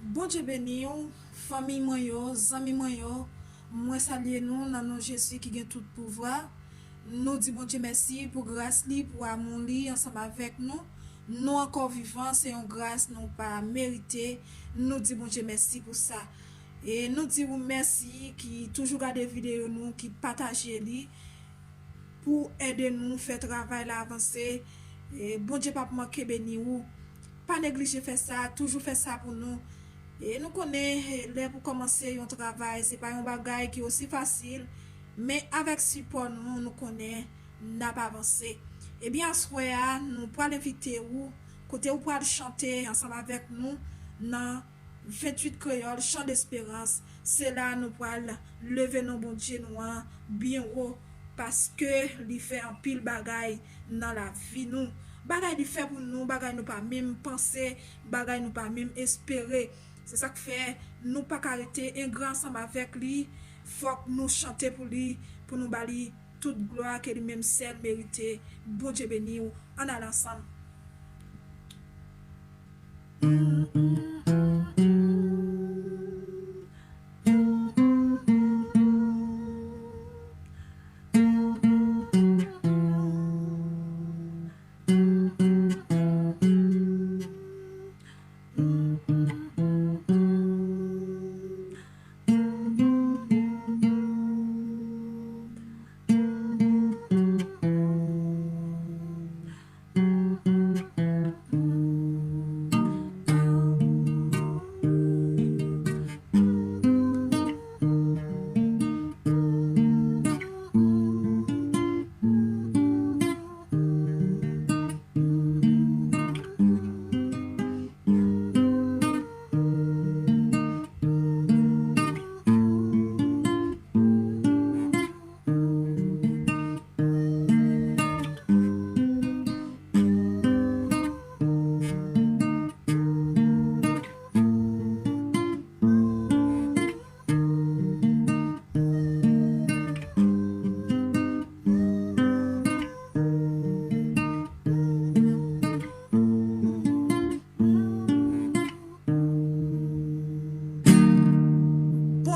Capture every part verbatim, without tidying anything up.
Bondye beni w, fanmi mwen yo, zanmi mwen yo. Mwen salye nou nan non Jezi ki gen tout pouvwa. Nou di Bondye mèsi pou gras li, pou amou li ansanm avèk nou. Nou ankò vivan, se yon gras nou pa merite. Nou di Bondye mèsi pou sa. E nou di ou mèsi ki toujou gade videyo nou, ki pataje li pou ede nou fè travay la avanse. E Bondye p ap manke beni ou. Pa neglije fè sa, toujou fè sa pou nou. E nou konnen, e, lè pou kòmanse yon travay, se pa yon bagay ki osi fasil, men avèk sipò nou, nou konnen n ap avanse. Ebyen, aswè a, nou pral envite ou, kote ou pral chante ansanm avèk nou nan venntuit Kreyòl, Chan Desperans. Se la nou pral leve non Bondye nou an byen wo, paske li fè anpil bagay nan lavi nou. Bagay li fè pou nou, bagay nou pa menm panse, bagay nou pa menm espere. Se sa k fè nou pa ka rete engra ansanm avèk li. Fòk nou chante pou li, pou nou ba li tout glwa ke li menm sèl merite. Bondye beni w. Ann ale ansanm.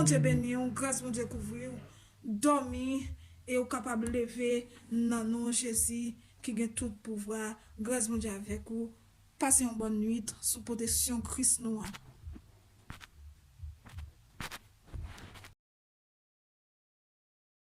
Bondye beni w, gras Bondye kouvri w, dòmi, e ou kapab leve nan non Jezi ki gen tout pouvwa. Gras Bondye avèk ou. Pase yon bòn nwit sou pwoteksyon Kris nou an.